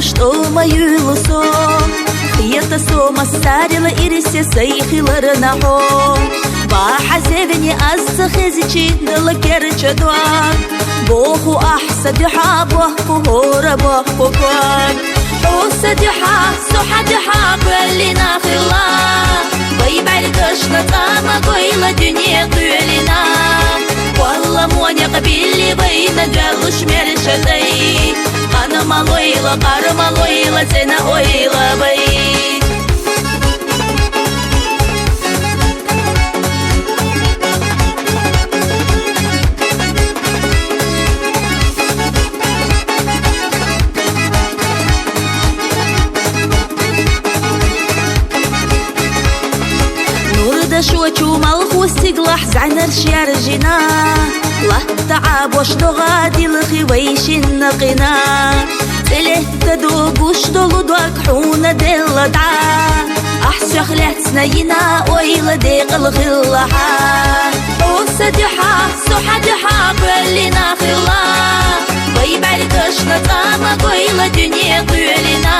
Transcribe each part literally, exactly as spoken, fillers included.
тӀома юьйлу со. Хета со массарел ирсе сай хиларна хьо. Бахьа зевне аз ца хезачи дала керча дог. Боху ахь са дуьхьа бохку хӀора бохку ког. Хьо са дуьхьа, со хьа дуьхьа кхоьллина хилла. Вай бӀаргашна цӀа ма гойла дуьне кхоьллина. Кхолламо некъ билли вайна доьллуш мерша дай. Къана ма лойла, къара ма лойла, цӀена ойла бай. Нурда шо чу малху стиглахь зӀанар шер жина. Латта Ӏабош догӀа дилхи вай шинна къина. ЦӀелетта догуш долу дог хьуна делла дӀа. Ахь сох лецна йина ойла декъал хилла хьа. Хьо са дуьхьа, со хьа дуьхьа кхоьллина хилла. Вай бӀаргашна цӀа ма гойла дуьне кхоьллина.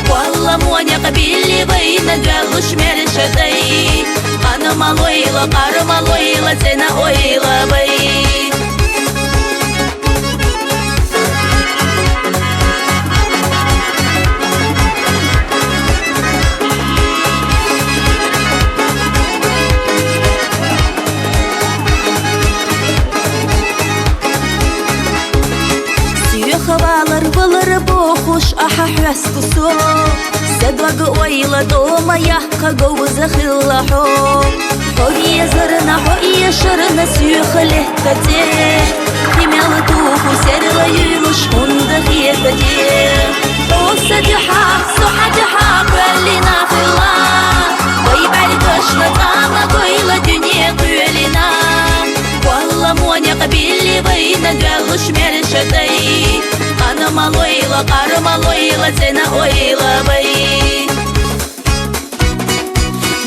Кхолламо некъ билли вайна доьллуш мерша дай. Къана ма лойла, къара ма лойла, цӀена ойла бай. Соьха валар-валар бохуш ахьа хьоьсту со. Са дог ойла тӀома яхка говза хилла хьо. Хьо везарна, хьо эшарна соьха летта цӀе. Кхин мел туху серла юьйлуш хӀунда хета те. Хьо са дуьхьа, со хьа дуьхьа кхоьллина хилла. Вай бӀаргашна цӀа ма гойла дуьне кхоьллина. Кхолламо некъ билли вайна доьллуш мерша дай. Къана ма лойла, къара ма лойла, цӀена ойла бай.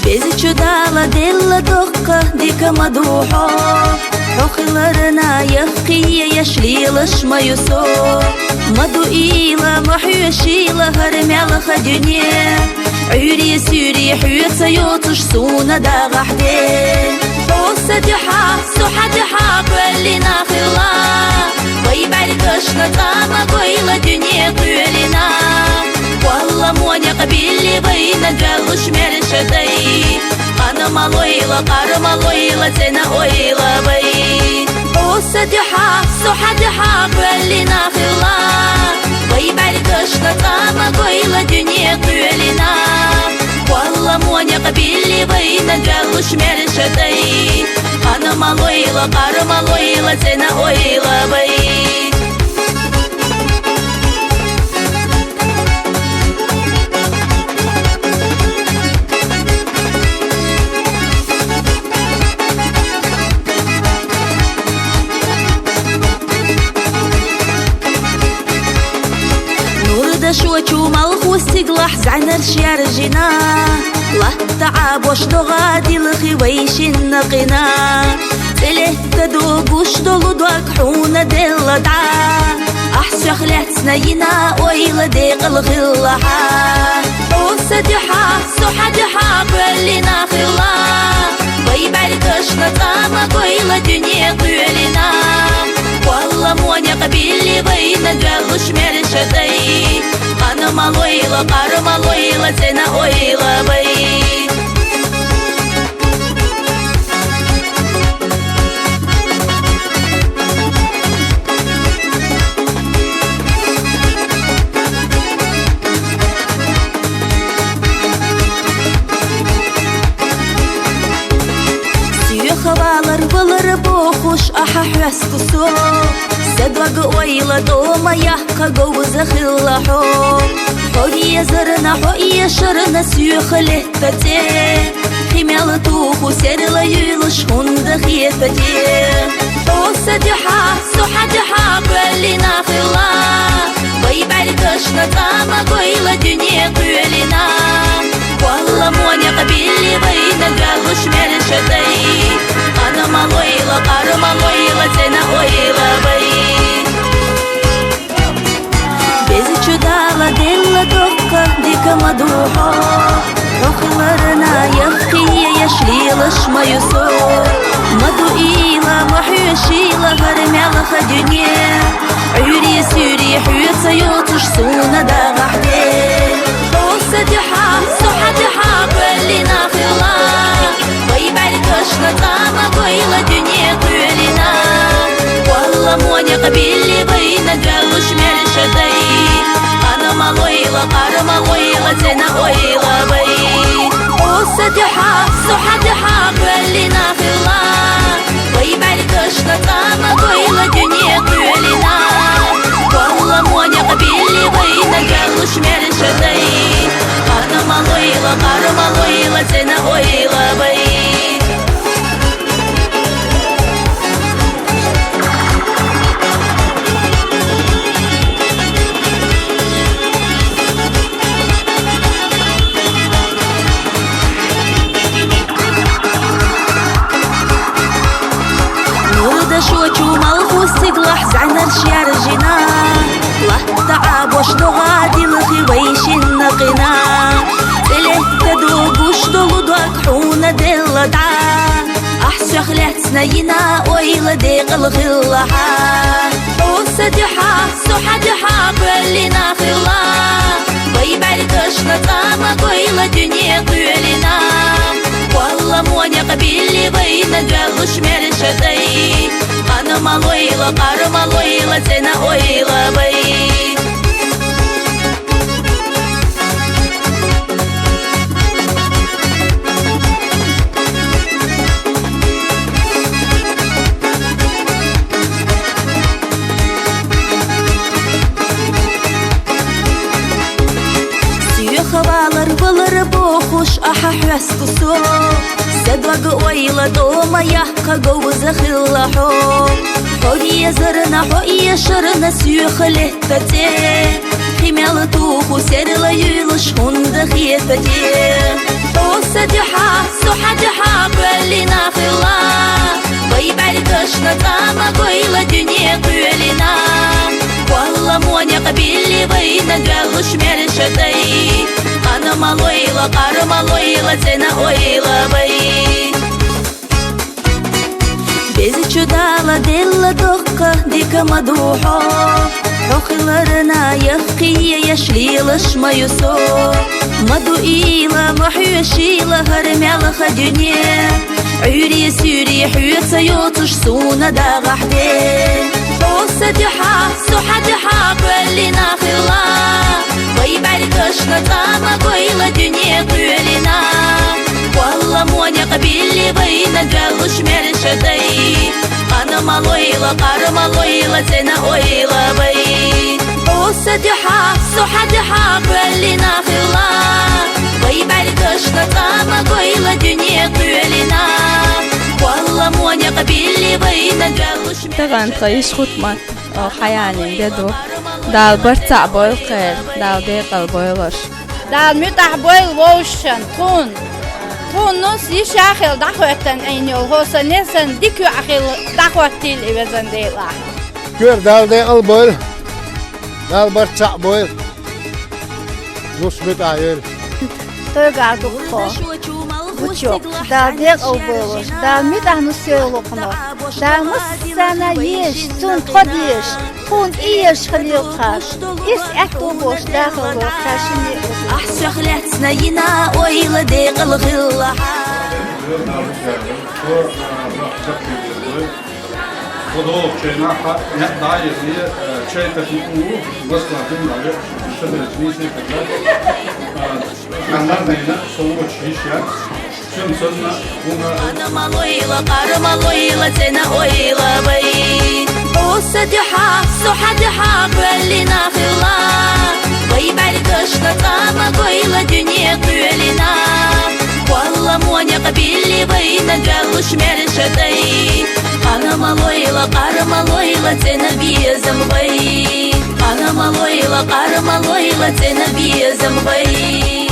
Безачу Дала делла доккха дика ма ду хьо. Хьо хиларна яхкхий еш лелаш ма ю со. Ма дуийла, ма хьоьшийла хӀара мелха дуьне. Ӏуьйре-суьйре хьоьца йоцуш суна дагӀахь де. Хьо са дуьхьа, со хьа дуьхьа кхоьллина хилла. Вай бӀаргашна цӀа ма гойла дуьне кхоьллина. Кхолламо некъ билли вайна доьллуш мерша дай. Къана ма лойла, къара ма лойла, цӀена ойла бай. Хьо са дуьхьа, со хьа дуьхьа кхоьллина хилла. Вай бӀаргашна цӀа ма гойла дуьне кхоьллина. Кхолламо некъ билли вайна доьллуш мерша дай. Къана ма лойла, къара ма лойла, цӀена ойла бай. Нурда шо чу малху стиглахь зӀанар шер жина. Латта Ӏабош догӀа дилхи вай шинна къина. ЦӀелетта догуш долу дог хьуна делла дӀа. Ахь сох лецна йина ойла декъал хилла хьа. Хьо са дуьхьа, со хьа дуьхьа кхоьллина хилла. Вай бӀаргашна цӀа ма гойла дуьне кхоьллина. Кхолламо некъ билли вайна доьллуш мерша дай. Къана ма лойла, къара ма лойла, цӀена ойла бай. Соьха валар-валар бохуш ахьа хьоьсту со. Са дог ойла тӀома яхка говза хилла хьо. Хьо везарна, хьо эшарна соьха летта цӀе. Кхин мел туху серла юьйлуш хӀунда хета те. Хьо са дуьхьа, со хьа дуьхьа кхоьллина хилла. Вай бӀаргашна цӀа ма гойла дуьне кхоьллина. Кхолламо некъ билли вайна доьллуш мерша дай. Къана ма лойла, къара ма лойла, цӀена ойла бай. Безачу Дала Ма ду хьо, хьо хиларна яххийе еш лелаш ма ю со. Ма дуийла, ма хьоьшийла хӀара мел ха дуьне. Ӏуьйре-суьйре хьоьца йоцуш сона дагахь де. Хьо са дуьхьа, со хьан дуьхьа кхоьллина хилла. Вай бӀаьргашна цӀа ма гойла дуьне кхоьлина. Валла, монекъ билли вайна доьллуш мерша дай. Къана ма лойла, къара ма лойла, цӀена ойла вай. Хьо са дуьхьа, со хьан дуьхьа кхоьллина хилла. Вай бӀаьргашна цӀа ма гойла дуьне кхоьлина. Валла, монекъ билли вайна доьллуш мерша дай. Къана ма лойла, къара ма лойла, цӀена ойла вай. Мурдашо чу малху стигалахь зӀаьнарш яржина. Латта Ӏабош догӀа дилхи вай шинна къина. ЦӀе летта ду гуш долу дог хьуна делла дӀа. Ахь соьх лаьцна йина ойла декъала хилла хьан. Хьо са дуьхьа, со хьан дуьхьа кхоьллина хилла. Вай бӀаьргашна цӀа ма гойла дуьне кхоьлина. Валла, монекъ билли вайна доьллуш мерша дай. Къана ма лойла, къара ма лойла, цӀена ойла вай. Соьха валар-валар бохуш ахьа хьоьсту со. Са дог ойла тӀома яккха говза хилла хьо. Хьо везарна, хьо эшарна соьха летта цӀе. Кхин мел туху серла юьйлуш хӀунда хета те? Хьо са дуьхьа, со хьан дуьхьа кхоьллина хилла. Вай бӀаьргашна цӀа ма гойла дуьне кхоьлина. Валла, монекъ билли вайна доьллуш мерша дай. Къана ма лойла, къара ма лойла, цӀена ойла вай. Безачу Дала делла доккха дика ма ду хьо. Хьо хиларна яхкхий еш лелаш ма ю со. Ма дуийла, ма хьоьшийла хӀара мел ха дуьне. Ӏуьйре-суьйре хьоьца йоцуш суна дагӀахь де. Хьо са дуьхьа, со хьан дуьхьа кхоьллина хилла. Вай бӀаьргашна цӀа ма гойла дуьне кхоьлина. Валла, монекъ билли вайна доьллуш мерша дай. Къана ма лойла, къара ма лойла, цӀена ойла вай. Хьо са дуьхьа, со хьан дуьхьа кхоьллина хилла. Вай бӀаьргашна цӀа ма гойла дуьне кхоьлина. Валла, монекъ билли вайна доьллуш мерша дай. Тахана тхан йиша хӀуттамат, о, хьаянин де ду. Дала барт цхьаъ бойла кхеран, Дала декъала бойла уьш. Дала муьтӀахь бойла вовшашна тхуна. Тхуна нус йиша хилла дӀахӀоьттина Ӏийна йолу хӀо сан несана дика йоӀ хилла дӀахӀоттийла и везан Дела. Кхоьру Дала декъала бойла. Дала барт цхьаъ бойла. Нус муьтӀахь йойла. Тойгахь ду-кх тхо. Гучо, Дала декъала бойла уьш. Дала муьтӀахь нус йойла кхунах. Дала массарна езаш, цунна тхо дезаш. Тхуна тӀеезаш хилийла тхо. Иза аьтто болуш дахалла ло тхо шинне а веза. Ахь соьх лаьцна йина ойла декъала хилла хьан. Тхо догӀучу хенахь хьан некъ дӀа а езий, чай тахана ву, Москва хӀума дӀа веъча, шадерча нийса хилла. Хьан марнийна со вочу йиш яц. Цуьнан санна хӀума. Къана ма лойла, къара ма лойла, цӀена ойла вай. Хьо сан дуьхьа, со хьан дуьхьа кхоьллина хилла. Вай бӀаьргашна цӀа ма гойла дуьне кхоьллина. Кхолламо некъ билли вайна доьллуш мерша дай. Къана ма лойла, къара ма лойла, цӀена безам вай. Къана ма лойла, къара ма лойла, цӀена безам вай.